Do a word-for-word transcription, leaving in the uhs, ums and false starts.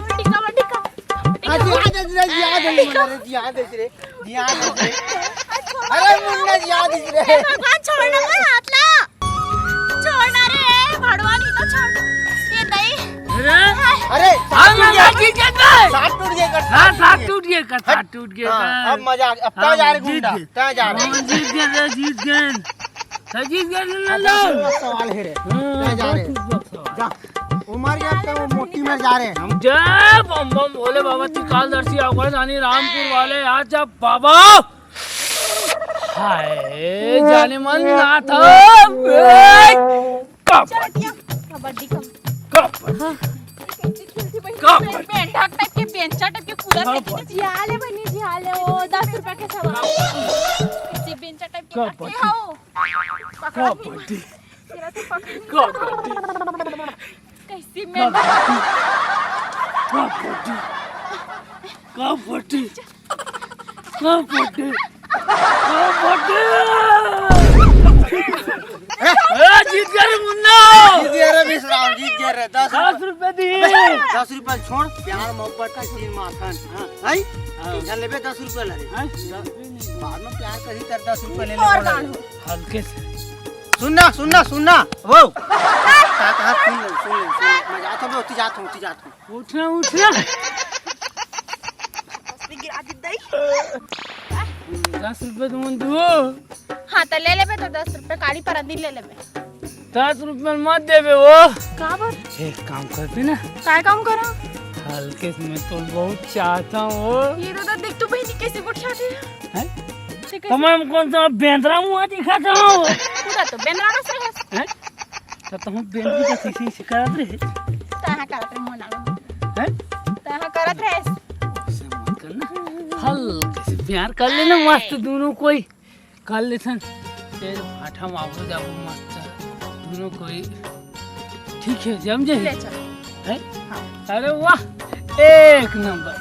टिका, टिका, टिका। हाँ, जिया दे रे, जिया दे रे, जिया दे रे, जिया दे रे। अरे मुन्ना, जिया दे रे। भगवान, छोड़ ना मोर हाथ ला। छोड़ ना रे, भड़वा नहीं तो छोड़। ये दई। अरे, अरे, साथ टूट गया कर, हाँ, साथ टूट गया कर, साथ टूट गया कर। अब मजा आ गया। अब तय जा रे गुंडा, तय जा रे। जीत गए रे, जीत गए। तय जीत गए ना। सवाल है रे। तय जा रे। जा। वो मर गया तो वो मोती मर जा रे। हम जय बम बम भोले बाबा त्रिकालदर्शी अवघड़दानी रामपुर वाले, आ जा बाबा। हाय, जाने मन ना था। ए, कबड्डी। कबड्डी, कबड्डी। कबड्डी। हाँ। कबड्डी। मेंढक टाइप के, बेंचा टाइप के, कूदा फेंके के। जिया ले बनी, जिया ले, ओ, दस रुपया के सवाल। कैसे बेंचा टाइप के कबड्डी। हो? कबड्डी। तेरा तो पकड़। कबड्डी। कैसी मेंढक। कबड्डी। कबड्डी। कबड्डी। कबड्डी। ए, जीत गया रे मुन्ना। जीत गया रे विश्राम, जीत गया रे। दस दस रुपए दी। दस रुपए छोड़, प्यार मोहब्बत का चीज माखन। हाँ, हैं? हाँ। टेंशन लेबे दस रुपए ले रे। हैं? बाद में प्यार करी तर दस रुपए ले ले। हल्के से। सुन ना, सुन ना, सुन ना। वो। का, का, सुन ले, सुन ले, सुन ले। मैं जात हूँ, मैं उठी जात हूँ, उठी जात हूँ। उठ ना, उठ ना। गिरा दी दई। दस रुपए तुमन दो। हाँ, तो ले लेबे तो दस रुपए, काली पर दिन ले लेबे। दस रुपए मत देबे वो। का बर? एक काम करबे ना। काय काम करा? हल्के से मैं तो बहुत चाहता हूँ वो। ये तो देख तू बहनी कैसे गोठियाथे। हैं? ते कैसे? तो मैं कौन सा बेंदरा मुँह दिखाता हूँ? पूरा तो बेंदरा रस रहे। हैं? तो तुम बेंदरी का सीसी सिखात रहे। कहाँ करत रहे मोना? हैं? कहाँ करत रहे? ऐसे मत करना। हल्के से प्यार कर लेना मस्त दोनों कोई। कर लेथन। तेरे भाठा में आवो जावो मस्त। दोनों कोई ठीक है, जम जाए। ले चल। हैं? हाँ। अरे वाह, एक नंबर।